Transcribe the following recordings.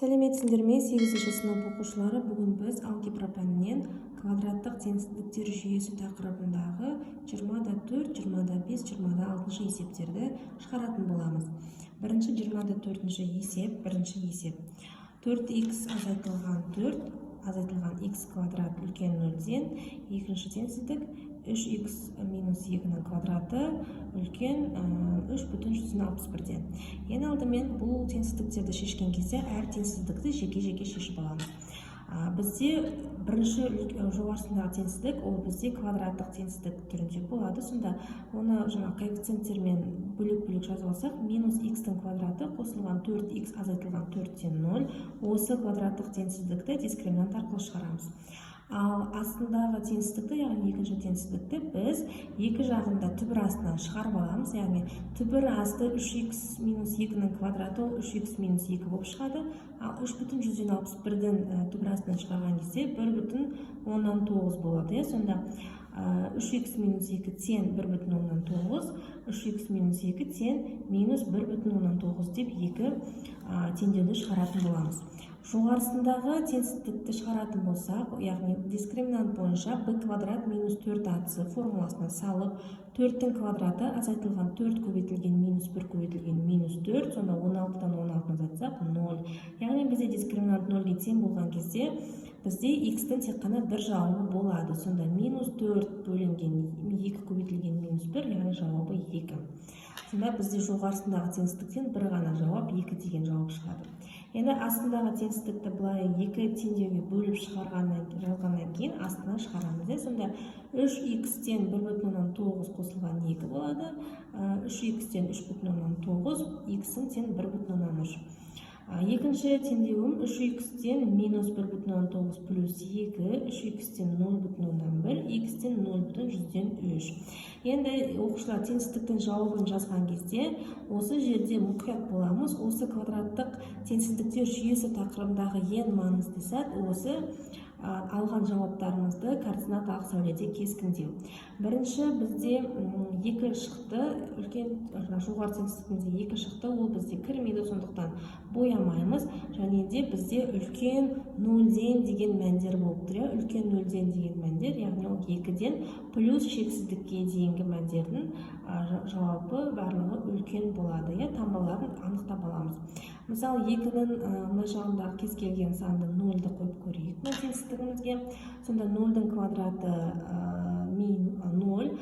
Сәлеметсіңдер ме, сегізінші сынып оқушылары! Бүгін біз алгебра пәнінен квадраттық теңсіздіктер жүйесі тақырыбындағы 24, 25, 26-шы есептерді шығаратын боламыз. Бірінші, 24-ші есеп. Бірінші есеп: 4х азайтылған 4 азайтылған х квадрат үлкен нөлден. Екінші теңсіздік: 3х минус 2-нің квадраты үлкен 3,161-ден. Ең алдымен бұл теңсіздіктерді шешкен кезде әр теңсіздікті жеке-жеке шешіп аламыз. Бізде бірінші, жоғарысындағы теңсіздік, ол бізде квадраттық теңсіздік түрінде болады. Сонда оны жаңа коэффициенттермен бөлек-бөлек жазып алсақ, минус х-тің квадраты қосылған 4х азайтылған 4 тең 0. Осы квадраттық теңсіздікті дискриминант арқылы шығарамыз. Ал астындағы теңсіздікті, яғни екінші теңсіздікті, біз екі жағында түбір астынан шығарып аламыз. Яғни түбір асты 3х минус 2-нің квадраты, ол 3х минус 2 болып шығады. Ал 3,161-дің түбір астынан шығарған кезде 1,9 болады, иә. Сонда 3х минус 2 тең 1,9, 3х минус 2 тең минус 1,9 деп екі теңдеуді шығаратын боламыз. Жоғарысындағы теңсіздікті шығаратын болсақ, яғни дискриминант бойынша b квадрат минус 4ac формуласына салып, 4-тің квадраты азайтылған 4 көбейтілген минус 1 көбейтілген минус 4. Сонда 16-дан 16-ны азайтсақ, 0. Яғни бізде дискриминант 0-ге тең болған кезде бізде x-тің тек қана бір жауабы болады. Сонда минус 4 бөлінген 2 көбейтілген минус 1, яғни жауабы 2. Сонда бізде жоғарысындағы теңсіздіктен бір ғана жауап, 2 деген жауап шығады. Енді астындағы теңсіздікті былай екі теңдеуге бөліп шығарғаннан, жазғаннан кейін астына шығарамыз, иә. Сонда 3 х-тен 1,9 қосылған 2 болады, 3 х-тен 3,9, х-ің тең 1,3. Екінші теңдеуім: 3 х-тен минус 1,9 плюс 2, 3 х-тен 0,1, х-тен 0,103. Енді, оқушылар, теңсіздіктің жауабын жазған кезде осы жерде мұқият боламыз. Осы квадраттық теңсіздіктер жүйесі тақырыбындағы ең маңызды сәт — осы алған жауаптарымызды координаталық сәуледе кескіндеу. Бірінші бізде екі шықты, үлкен, жоғары теңсіздігімізде екі шықты, ол бізде кірмейді, сондықтан боямаймыз. Және де бізде үлкен нөлден деген мәндер болып тұр, иә. Үлкен нөлден деген мәндер, яғни ол екіден плюс шексіздікке дейінгі мәндердің жауабы барлығы үлкен болады, иә. Таңбаларын анықтап аламыз. Мысалы, екінің мына жағындағы кез келген санды, нөлді қойып көрейік мына теңсіздігімізге. Сонда нөлдің квадраты ноль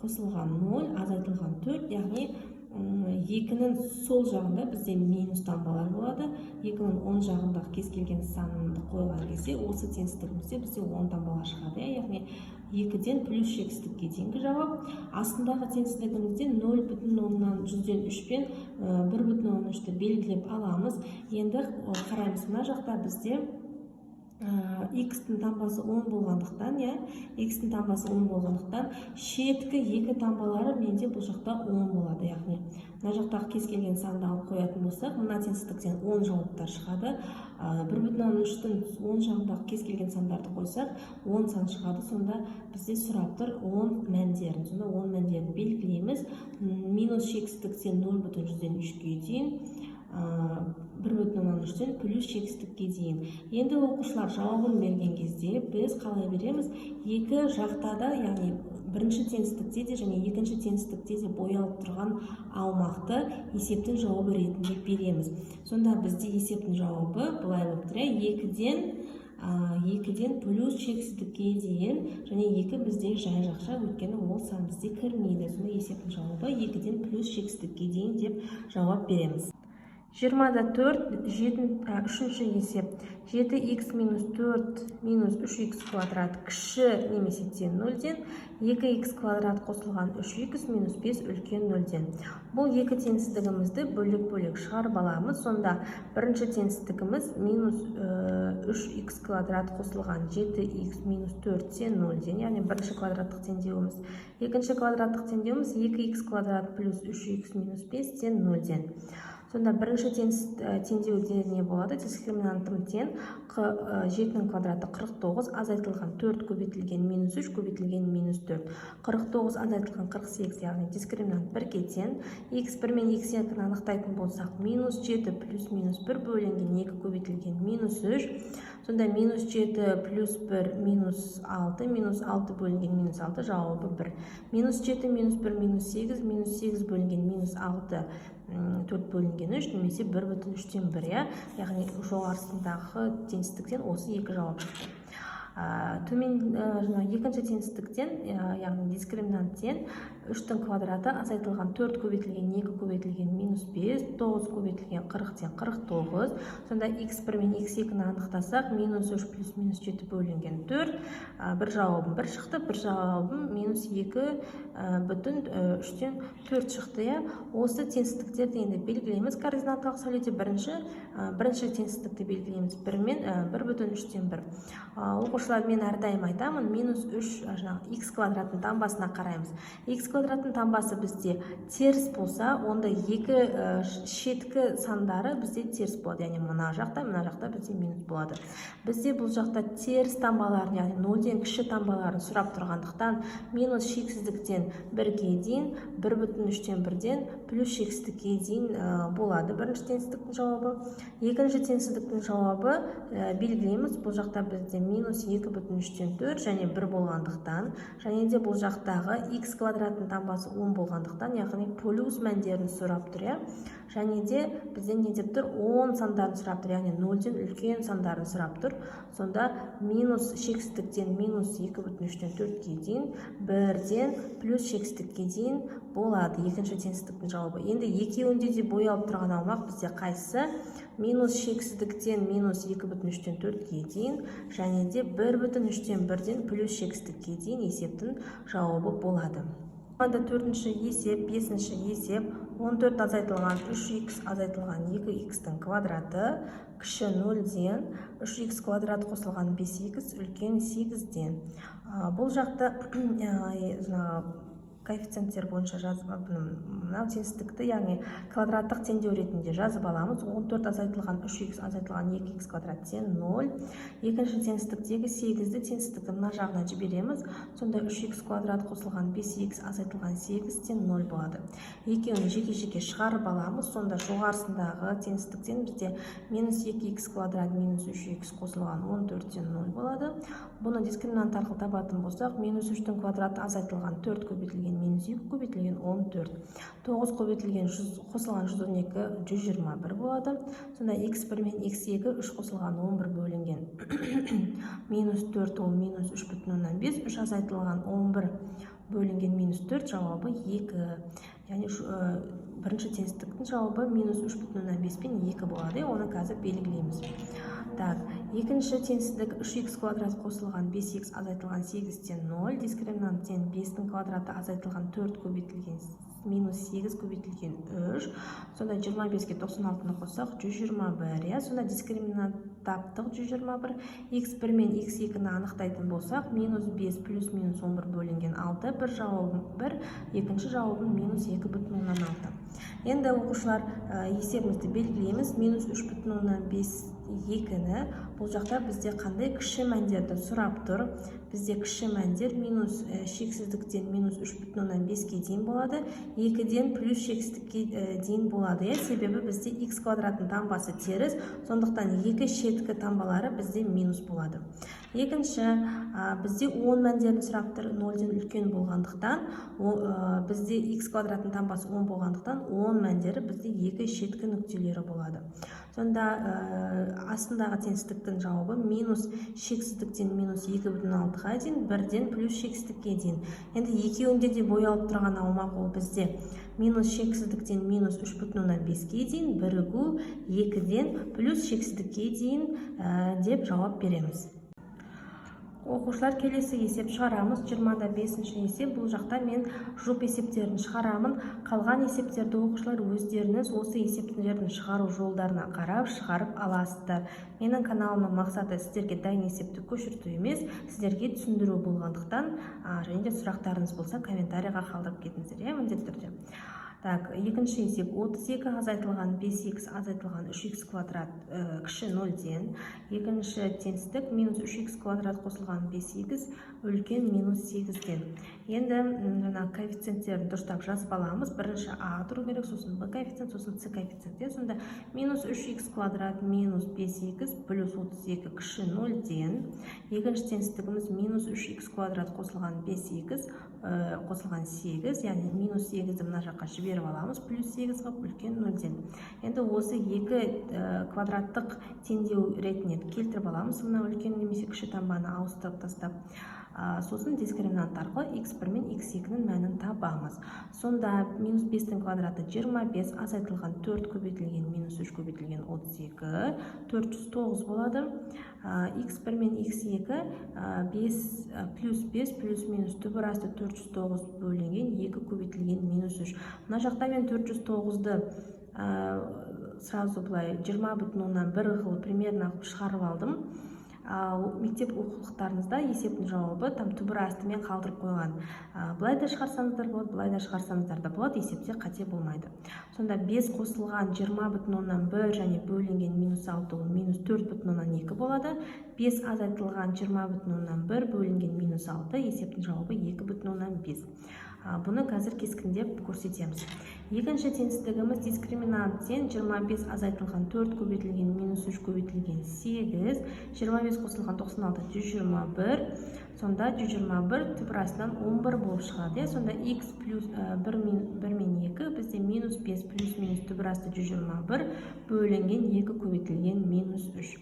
қосылған ноль азайтылған төрт, яғни екінің сол жағында бізде минус таңбалар болады. Екінің оң жағындағы кез келген санды қойған кезде осы теңсіздігімізде бізде оң таңбалар шығады, иә. Яғни екіден плюс шексіздікке дейінгі жауап. Астындағы теңсіздігімізде 0,103 пен 1,3-ті белгілеп аламыз. Енді қараймыз, мына жақта бізде x-тің таңбасы 10 болғандықтан, иә, x-тің таңбасы 10 болғандықтан, шеткі екі таңбалары менде бұл жақта 10 болады. Яғни мына жақтағы кез келген санды алып қоятын болсақ, мына теңсіздіктен 10 жауаптар шығады. 1,3-тің оң жағындағы кез келген сандарды қойсақ, 10 сан шығады. Сонда бізде сұрап тұр 10 мәндерін. Сонда 10 мәндерін белгілейміз: минус шексіздіктен 0,103-ке дейін, 1,3-тен плюс шексіздікке дейін. Енді, оқушылар, жауабын берген кезде біз қалай береміз? Екі жақта да, яғни бірінші теңсіздікте де және екінші теңсіздікте де боялып тұрған аумақты есептің жауабы ретінде береміз. Сонда бізде есептің жауабы былай болып тұр, иә: екіден плюс шексіздікке дейін және екі бізде жай жақша, өйткені ол сан бізде кірмейді. Сонда есептің жауабы екіден плюс шексіздікке дейін деп жауап береміз. 24, үшінші есеп: 7х минус 4 минус 3х квадрат кіші немесе тең нөлден, 2х квадрат қосылған 3х минус 5 үлкен нөлден. Бұл екі теңсіздігімізді бөлек-бөлек шығарып аламыз. Сонда бірінші теңсіздігіміз минус 3х квадрат қосылған 7х минус 4 тең нөлден, яғни бірінші квадраттық теңдеуіміз. Екінші квадраттық теңдеуіміз 2х квадрат плюс 3х минус 5 тең нөлден. Сонда бірінші теңдеуде не болады? Дискриминантым тең 7-нің квадраты 49 азайтылған 4 көбейтілген минус 3 көбейтілген минус 4. 49 азайтылған 48, яғни дискриминант 1-ге тең. X1 мен x2-ні анықтайтын болсақ, минус 7 плюс минус 1 бөлінген 2 көбейтілген минус 3. Сонда минус 7 плюс 1 минус 6, минус 6 бөлінген минус 6, жауабы 1. Минус 7 минус 1 минус 8, минус 8 бөлінген минус 6, 4 бөлінген 3 немесе 1,3 1, иә. Яғни жоғарысындағы теңсіздіктен осы екі жауап шықты. Төмен, жаңағы екінші теңсіздіктен, яғни дискриминант тең 3-тің квадраты азайтылған 4 көбейтілген 2 көбейтілген минус 5, 9 көбейтілген 40 тең 49. Сонда x1 мен x2-ні анықтасақ, минус 3 плюс минус 7 бөлінген 4, бір жауабым 1 шықты, бір жауабым минус 2 бүтін 3-тен 4 шықты, иә. Осы теңсіздіктерді енді белгілейміз координаталық сәулетте. Бірінші теңсіздікті белгілейміз 1 мен 1,3 1. Оқушылар, мен әрдайым айтамын, минус 3, жаңағы x квадраттың таңбасына қараймыз. X квадраттың таңбасы бізде теріс болса, онда екі шеткі сандары бізде теріс болады, яғни мына жақта, мына жақта бізде минус болады. Бізде бұл жақта теріс таңбаларын, яғни нөлден кіші таңбаларын сұрап тұрғандықтан, минус шексіздіктен бірге дейін, 1,3 бірден плюс шексіздікке дейін болады бірінші теңсіздіктің жауабы. Екінші теңсіздіктің жауабы, белгілейміз, бұл жақта бізде минус 2,3 4 және 1 болғандықтан, және де бұл жақтағы x квадраттың таңбасы 10 болғандықтан, яғни плюс мәндерін сұрап тұр, иә. Және де бізден не деп тұр? 10 сандарын сұрап тұр, яғни нөлден үлкен сандарын сұрап тұр. Сонда минус шексіздіктен минус 2,3 4-ке дейін, бірден плюс шексіздікке дейін болады екінші теңсіздіктің жауабы. Енді екеуінде де боялып тұрған аумақ бізде қайсысы? Минус шексіздіктен минус 2,3 4-ке дейін және де 1,3 бірден плюс шексіздікке дейін есептің жауабы болады. Енді төртінші есеп, бесінші есеп: 14 азайтылған 3х азайтылған 2х-тің квадраты кіші нөлден, 3х квадрат қосылған 5х үлкен 8-ден. Бұл жақта жаңағы коэффициенттер бойынша жазып, мынау теңсіздікті, яғни квадраттық теңдеу ретінде жазып аламыз. 14 азайтылған 3х азайтылған 2х квадрат тең 0. Екінші теңсіздіктегі 8-ді теңсіздіктің мына жағына жібереміз. Сонда 3х квадрат қосылған 5х азайтылған 8 тең 0 болады. Екеуін жеке-жеке шығарып аламыз. Сонда жоғарысындағы теңсіздіктен бізде минус 2х квадрат минус 3х қосылған 14 тең 0 болады. Бұны дискриминант арқылы табатын болсақ, минус 3-тің квадраты азайтылған 4 көбейтілген минус 2 көбейтілген 14, 9 көбейтілген 100 қосылған 112, 121 болады. Сонда x1 мен x2 3 қосылған 11 бөлінген минус 4, ол минус 3,5, 3 азайтылған 11 бөлінген минус 4, жауабы 2. Яғни бірінші теңсіздіктің жауабы минус 3,5 пен 2 болады, оны қазір белгілейміз. Так, екінші теңсіздік: 3х квадрат қосылған 5х азайтылған 8 тең 0. Дискриминант тең 5-тің квадраты азайтылған 4 көбейтілген минус 8 көбейтілген 3. Сонда 25-ке 96-ны қоссақ, 121, иә. Сонда дискриминант таптық, 121. X1 мен x2-ні анықтайтын болсақ, минус 5 плюс минус 11 бөлінген 6, бір жауабым 1, екінші жауабым минус 2,6. Енді, оқушылар, есебімізді белгілейміз. Минус 3,5 екіні, бұл жақта бізде қандай кіші мәндерді сұрап тұр? Бізде кіші мәндер минус шексіздіктен минус 3,5-ке дейін болады, екіден плюс шексіздікке дейін болады, иә. Себебі бізде х квадраттың таңбасы теріс, сондықтан екі шеткі таңбалары бізде минус болады. Екінші, бізде 10 мәндерін сұрап тұр. Нөлден үлкен болғандықтан, бізде х квадраттың таңбасы 10 болғандықтан, 10 мәндері бізде екі шеткі нүктелері болады. Сонда астындағы теңсіздіктің жауабы минус шексіздіктен минус 2,6-ға дейін, бірден плюс шексіздікке дейін. Енді екеуінде де боялып тұрған аумақ ол бізде минус шексіздіктен минус 3,5-ке дейін бірігу екіден плюс шексіздікке дейін деп жауап береміз. Оқушылар, келесі есеп шығарамыз, 25-есеп. Бұл жақта мен жұп есептерін шығарамын. Қалған есептерді, оқушылар, өздеріңіз осы есептердің шығару жолдарына қарап шығарып аласыздар. Менің каналымның мақсаты сіздерге дайын есепті көшірту емес, сіздерге түсіндіру болғандықтан, және де сұрақтарыңыз болса, комментарийға қалдырып кетіңіздер, иә, міндетті түрде. Так, екінші есеп: 32 азайтылған 5х азайтылған 3х квадрат кіші 0-ден. Екінші теңсіздік: минус 3х квадрат қосылған 5х үлкен минус 8-ден. Енді жаңағы коэффициенттерін дұрыстап жазып аламыз. Бірінші а тұру керек, сосын б коэффициент, сосын с коэффициент, иә. Сонда минус 3х квадрат минус 5х плюс 32 кіші 0-ден. Екінші теңсіздігіміз: минус 3х квадрат қосылған 5х қосылған 8, яғни минус 8-ді мына жаққа жіберіп аламыз, плюс 8 қылып, үлкен 0-ден. Енді осы екі квадраттық теңдеу ретіне келтіріп аламыз, мына үлкен немесе кіші таңбаны ауыстырып тастап. Сосын дискриминант арқылы x1 мен x2-нің мәнін табамыз. Сонда минус 5-тің квадраты 25 азайтылған 4 көбейтілген минус 3 көбейтілген 32, 409 болады. X1 мен x2: 5 плюс 5 плюс минус түбір асты 409 бөлінген 2 көбейтілген минус 3. Мына жақта мен 409-ды сразу былай 20,1 қылып, примерно қылып шығарып алдым. Ал мектеп оқулықтарыңызда есептің жауабы там түбір астымен қалдырып қойған. Былай да шығарсаңыздар болады, былай да шығарсаңыздар да болады, есепте қате болмайды. Сонда 5 қосылған 20,1 және бөлінген минус 6, ол минус 4,2 болады. 5 азайтылған 20,1 бөлінген минус 6, есептің жауабы 2,5. Бұны қазір кескіндеп көрсетеміз. Екінші теңсіздігіміз: дискриминант тең 25 азайтылған 4 көбейтілген минус 3 көбейтілген 8. 25 қосылған 96, 121. Сонда 121 түбір астынан 11 болып шығады, иә. Сонда x плюс 1 мен 2 бізде минус 5 плюс минус түбір асты 121 бөлінген 2 көбейтілген минус 3.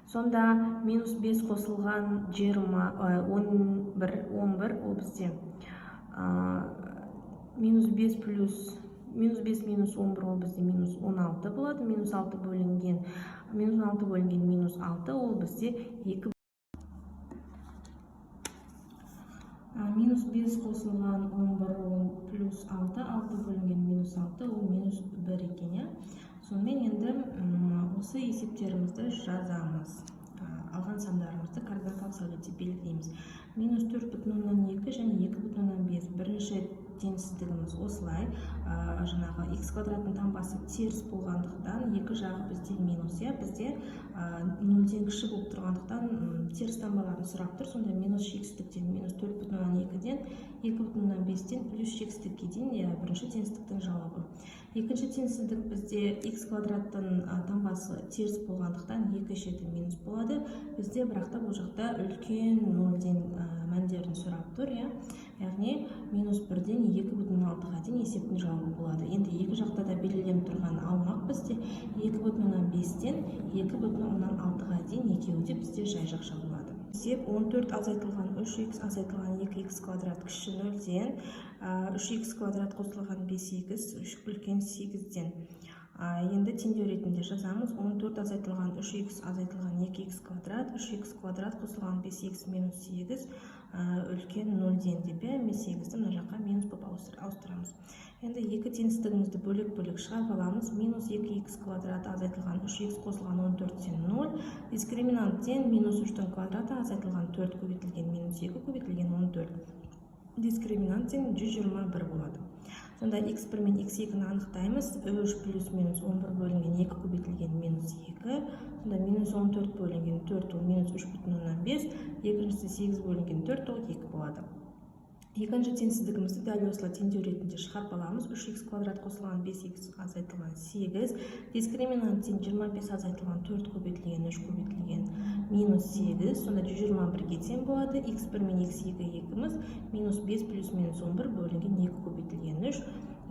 Сонда минус 5 қосылған 20, 11, 11 ол бізде минус 5 плюс минус 5 минус 11, ол бізде минус 16 болады. Минус 6 бөлінген минус 16 бөлінген минус 6, ол бізде 2. Минус 5 қосылған 11, ол плюс 6, 6 бөлінген минус 6, ол минус 1 екен, иә. Сонымен енді осы есептерімізді жазамыз. Алған сандарымызды координаталық сәулетте белгілейміз: минус 4,2 және 2,5. Бірінші теңсіздігіміз осылай. Жаңағы х квадраттың таңбасы теріс болғандықтан, екі жағы бізде минус, иә. Бізде нөлден кіші болып тұрғандықтан, теріс таңбаларын сұрап тұр. Сонда минус шексіздіктен минус 4,2-ден, 2,5-тен плюс шексіздікке дейін, иә, бірінші теңсіздіктің жауабы. Екінші теңсіздік бізде х квадраттың таңбасы теріс болғандықтан, екі шеті минус болады бізде, бірақ та бұл жақта үлкен нөлден мәндерін сұрап тұр, иә. Яғни минус 1-ден 2,6-ға дейін есептің жауабы болады. Енді екі жақта да белгіленіп тұрған аумақ бізде 2,5-тен 2,6-ға дейін, екеуі де бізде жай жақша болады. Есеп: 14 азайтылған 3х азайтылған 2х квадрат кіші нөлден, 3х квадрат қосылған 5х үлкен 8-ден. Енді теңдеу ретінде жазамыз: 14 азайтылған 3х азайтылған 2х квадрат, 3х квадрат қосылған 5х минус 8 үлкен нөлден деп, иә. 8-ді мына жаққа минус болып ауыстырамыз. Енді екі теңсіздігімізді бөлек-бөлек шығарып аламыз: минус 2х квадрат азайтылған 3х қосылған 14 тең 0. Дискриминант тең минус 3-тің квадраты азайтылған 4 көбейтілген минус 2 көбейтілген 14. Дискриминант тең 121 болады. Сонда x1 мен x2-ні анықтаймыз: 3 плюс минус 11 бөлінген 2 көбейтілген минус 2. Сонда минус 14 бөлінген 4, ол минус 3,5. Екіншісі 8 бөлінген 4, ол 2 болады. Екінші теңсіздігімізді дәл осылай теңдеу ретінде шығарып аламыз: 3х квадрат қосылған 5х азайтылған 8. Дискриминант тең 25 азайтылған 4 көбейтілген 3 көбейтілген минус 8. Сонда 121-ге тең болады. x1 мен x2 екіміз минус 5 плюс минус 11 бөлінген 2 көбейтілген 3,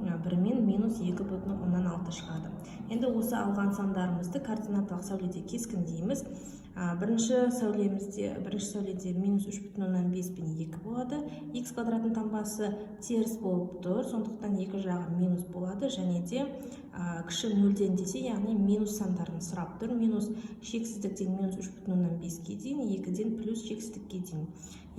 1 мен минус 2,6 шығады. Енді осы алған сандарымызды координаталық сәуледе кескіндейміз. Бірінші сәулемізде, бірінші сәуледе минус 3,5 пен 2 болады. Х квадраттың таңбасы теріс болып тұр, сондықтан екі жағы минус болады және де кіші нөлден десе, яғни минус сандарын сұрап тұр: минус шексіздіктен минус 3,5-ке дейін, 2-ден плюс шексіздікке дейін.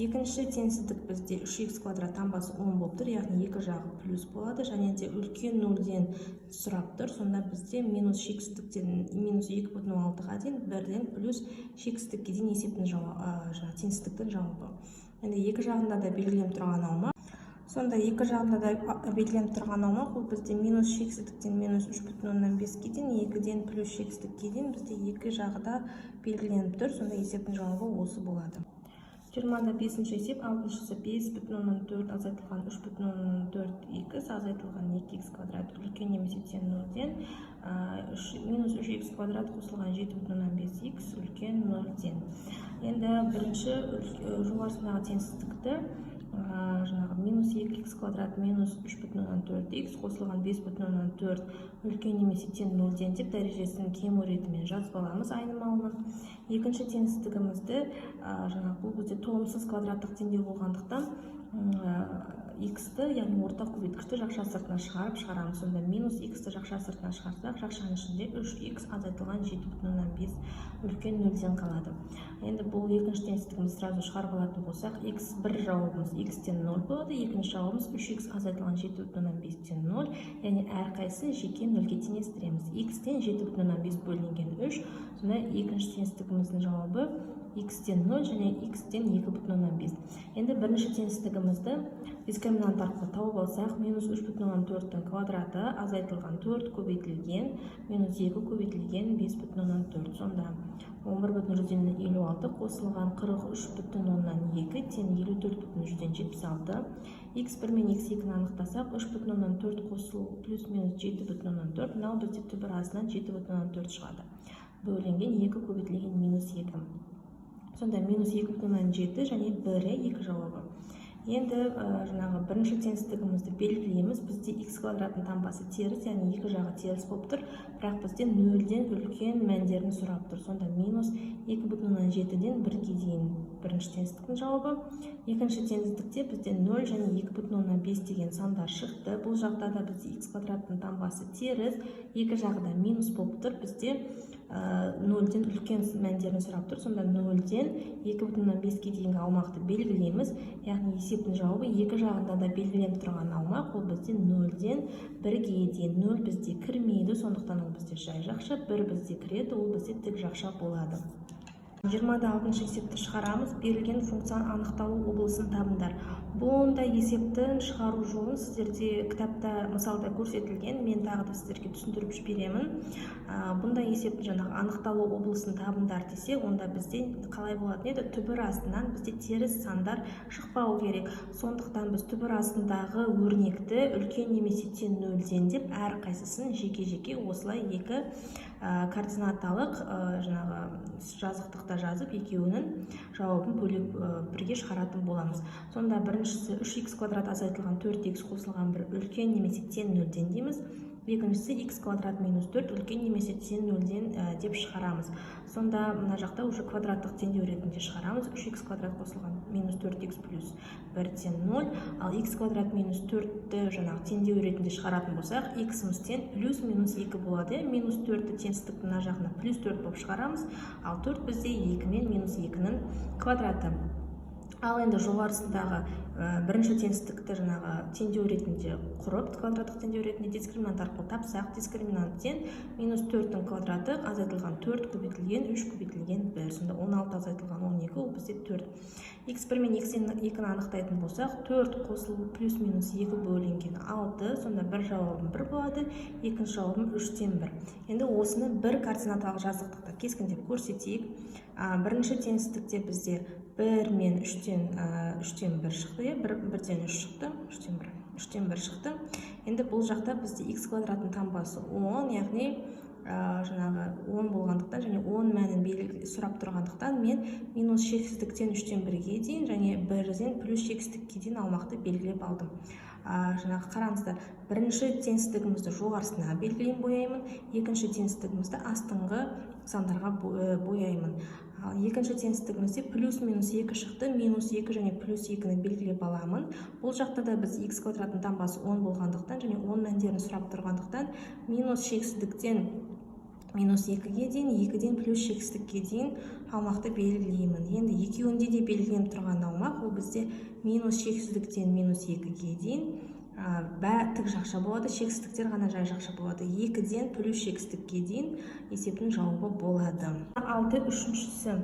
Екінші теңсіздік бізде 3х квадрат таңбасы 10 болып тұр, яғни екі жағы плюс болады және де үлкен нөлден сұрап тұр. Сонда бізде минус шексіздіктен минус 2,6-ға дейін, 1-ден плюс шексіздікке дейін есептің жауабы, жаңағы теңсіздіктің жауабы. Енді екі жағында да белгіленіп тұрған аумақ. Сонда екі жағында да белгіленіп тұрған аумақ ол бізде минус шексіздіктен минус 3,5-ке дейін, 2-ден плюс шексіздікке дейін бізде екі жағы да белгіленіп тұр. Сонда есептің жауабы осы болады. 25-ші есеп, алтыншысы: 5,4 азайтылған 3,4 х азайтылған 2 х квадрат үлкен немесе тең нөлден, минус 3 х квадрат қосылған 7,5 х үлкен нөлден. Енді бірінші жоғарысындағы теңсіздікті, жаңағы минус 2 х квадрат минус 3,4 х қосылған 5,4 үлкен немесе тең нөлден деп дәрежесін кему ретімен жазып аламыз айнымалының. Екінші теңсіздігімізді, жаңағы бұл бізде толымсыз квадраттық теңдеу болғандықтан, х-ті, яғни ортақ көбейткішті жақша сыртына шығарып шығарамыз. Сонда минус х-ті жақша сыртына шығарсақ, жақшаның ішінде 3 х азайтылған 7,5 үлкен нөлден қалады. Енді бұл екінші теңсіздігімізді сразу шығарып алатын болсақ, х бір жауабымыз х тең 0 болады, екінші жауабымыз 3 х азайтылған 7,5 тең 0, яғни әрқайсысын жеке нөлге теңестіреміз. Х тең 7,5 бөлінген 3. Сонда екінші теңсіздігіміздің жауабы х тең 0 және х тең 2,5. Енді бірінші теңсіздігімізді дискриминант арқылы тауып алсақ, минус 3,4-тің квадраты азайтылған 4 көбейтілген минус 2 көбейтілген 5,4. Сонда 11,56 қосылған 43,2 тең 54,76. Х1 мен х2-ні анықтасақ, 3,4 қосыл плюс минус 7,4, мынау бізде түбір астынан 7,4 шығады, бөлінген 2 көбейтілген минус 2. Сонда минус 2,7 және 1, екі жауабы. Енді жаңағы бірінші теңсіздігімізді белгілейміз. Бізде х квадраттың таңбасы теріс, яғни екі жағы теріс болып тұр, бірақ бізде нөлден үлкен мәндерін сұрап тұр. Сонда минус 2,7-ден 1-ге дейін бірінші теңсіздіктің жауабы. Екінші теңсіздікте бізде 0 және 2,5 деген сандар шықты. Бұл жақта да бізде х квадраттың таңбасы теріс, екі жағы да минус болып тұр, бізде нөлден үлкен мәндерін сұрап тұр. Сонда нөлден 2,5-ке дейінгі аумақты белгілейміз, яғни есептің жауабы екі жағында да белгіленіп тұрған аумақ ол бізде нөлден 1-ге дейін. Нөл бізде кірмейді, сондықтан ол бізде жай жақша, 1 бізде кіреді, ол бізде тік жақша болады. 26-шы есепті шығарамыз. Берілген функцияның анықталу облысын табыңдар. Бұндай есептің шығару жолын сіздерде кітапта мысалда көрсетілген, мен тағы да сіздерге түсіндіріп жіберемін. Бұндай есептің жаңағы анықталу облысын табыңдар десе, онда бізде қалай болатын еді? Түбір астынан бізде теріс сандар шықпау керек. Сондықтан біз түбір астындағы өрнекті үлкен немесе тең нөлден деп әрқайсысын жеке жеке осылай екі координаталық жаңағы жазықтықта жазып, екеуінің жауабын бөлек, бірге шығаратын боламыз. Сонда біріншісі 3х квадрат азайтылған 4х қосылған 1 үлкен немесе тең нөлден дейміз. Екіншісі х квадрат минус 4 үлкен немесе тең нөлден деп шығарамыз. Сонда мына жақта уже квадраттық теңдеу ретінде шығарамыз: 3х квадрат қосылған минус 4х плюс 1 тең 0. Ал х квадрат минус 4-ті жаңағы теңдеу ретінде шығаратын болсақ, х-іміз тең плюс минус 2 болады, иә. Минус 4-ті теңсіздіктің мына жағына плюс 4 болып шығарамыз, ал 4 бізде 2 мен минус 2-нің квадраты. Ал енді жоғарысындағы бірінші теңсіздікті жаңағы теңдеу ретінде құрып, квадраттық теңдеу ретінде дискриминант арқылы тапсақ, дискриминант тең минус 4-тің квадраты азайтылған 4 көбейтілген 3 көбейтілген 1. Сонда 16 азайтылған 12, ол бізде 4. Х1 мен х2-ні анықтайтын болсақ, 4 қосылу плюс минус 2 бөлінген 6. Сонда бір жауабым 1 болады, екінші жауабым 3-тен 1. Енді осыны бір координаталық жазықтықта кескіндеп көрсетейік. Бірінші теңсіздікте бізде 1 мен 3-тен 1 шықты, иә, 1-ден 3 шықты, 3-тен 1, 3-тен 1 шықты. Енді бұл жақта бізде х квадраттың таңбасы 10, яғни жаңағы 10 болғандықтан және 10 мәнін сұрап тұрғандықтан, мен минус шексіздіктен 3-тен 1-ге дейін және 1-ден плюс шексіздікке дейін аумақты белгілеп алдым. Жаңағы қараңыздар, бірінші теңсіздігімізді жоғарысына белгілеймін, бояймын, екінші теңсіздігімізді астыңғы сандарға бояймын. Ал екінші теңсіздігімізде плюс минус 2 шықты, минус 2 және плюс 2-ні белгілеп аламын. Бұл жақта да біз х квадраттың таңбасы 10 болғандықтан және 10 мәндерін сұрап тұрғандықтан, минус шексіздіктен минус 2-ге дейін, 2-ден плюс шексіздікке дейін аумақты белгілеймін. Енді екеуінде де белгіленіп тұрған аумақ ол бізде минус шексіздіктен минус 2-ге дейін, тік жақша болады, шексіздіктер ғана жай жақша болады. 2-ден плюс шексіздікке дейін есептің жауабы болады. Алты үшіншісі.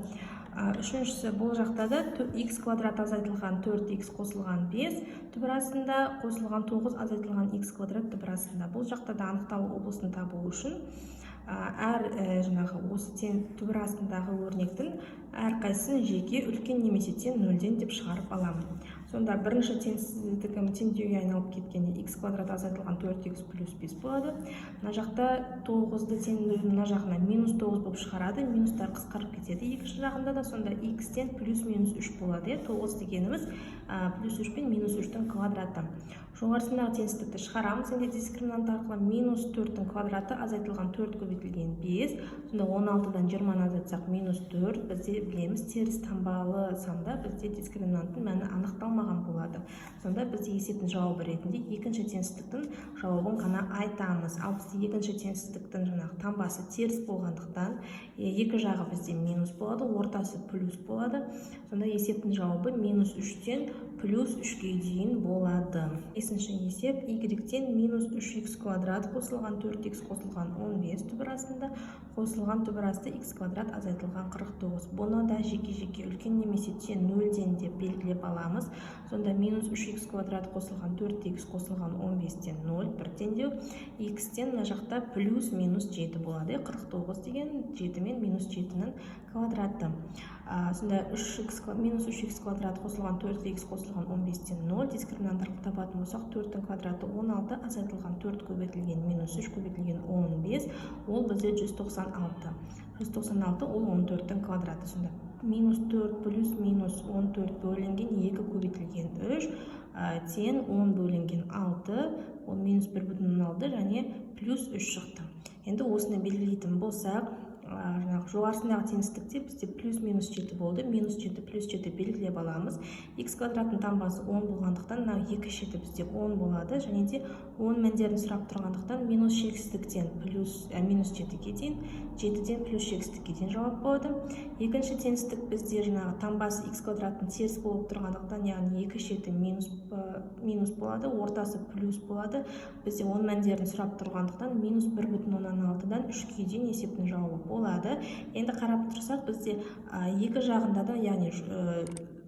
Үшіншісі, бұл жақта да х квадрат азайтылған 4х қосылған 5 түбір астында қосылған 9 азайтылған х квадрат түбір астында. Бұл жақта да анықталу облысын табу үшін әр жаңағы осы тең түбір астындағы өрнектің әрқайсысын жеке үлкен немесе тең нөлден деп шығарып аламын. Сонда бірінші теңсіздігім теңдеуге айналып кеткенде х квадрат азайтылған 4х плюс 5 болады. Мына жақта 9-ды тең нөлдің мына жағына минус 9 болып шығарады, минустар қысқарып кетеді екінші жағында да. Сонда х-тен плюс минус 3 болады, иә. 9 дегеніміз плюс 3 пен минус 3-тің квадраты. Жоғарысындағы теңсіздікті шығарамыз енді дискриминант арқылы: минус 4-тің квадраты азайтылған 4 көбейтілген 5. Сонда 16-дан 20-ны азайтсақ, минус 4. Бізде білеміз, теріс таңбалы санда бізде дискриминанттың мәні анықталмаған болады. Сонда бізде есептің жауабы ретінде екінші теңсіздіктің жауабын ғана айтамыз. Ал бізде екінші теңсіздіктің жаңағы таңбасы теріс болғандықтан, екі жағы бізде минус болады, ортасы плюс болады. Сонда есептің жауабы минус 3-тен плюс 3-ке дейін болады. Бесінші есеп: y-тен минус 3х квадрат қосылған 4х қосылған 15 түбір астында қосылған түбір асты х квадрат азайтылған 49. Бұны да жеке-жеке үлкен немесе тең нөлден деп белгілеп аламыз. Сонда минус 3х квадрат қосылған 4х қосылған 15-тен 0 бір теңдеу, х-тен мына жақта плюс минус 7 болады. 49 деген 7 мен минус 7-нің квадраты. Сонда 3х минус 3х квадрат қосылған 4х қосылған 15-тен 0. Дискриминант арқылы табатын болсақ, 4-тің квадраты 16 азайтылған 4 көбейтілген минус 3 көбейтілген 15, ол бізде 196. 196 ол 14-тің квадраты. Сонда минус 4 плюс минус 14 бөлінген 2 көбейтілген 3 тең 10 бөлінген 6, ол минус 1,6 және плюс 3 шықты. Енді осыны белгілейтін болсақ, жаңағы жоғарысындағы теңсіздікте бізде плюс минус 7 болды. Минус 7, плюс 7 белгілеп аламыз. Х квадраттың таңбасы 10 болғандықтан, мынау екі шеті бізде 10 болады. Және де 10 мәндерін сұрап тұрғандықтан, минус шексіздіктен плюс минус 7-ге дейін, 7-ден плюс шексіздікке дейін жауап болады. Екінші теңсіздік бізде жаңағы таңбасы х квадраттың теріс болып тұрғандықтан, яғни екі шеті минус болады, ортасы плюс болады. Бізде 10 мәндерін сұрап тұрғандықтан, минус 1,6-дан 3-ке дейін есептің жауабы болады. Енді қарап тұрсақ, бізде екі жағында да, яғни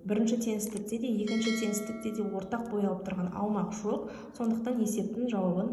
бірінші теңсіздікте де, екінші теңсіздікте де ортақ боялып тұрған аумақ жоқ. Сондықтан есептің жауабын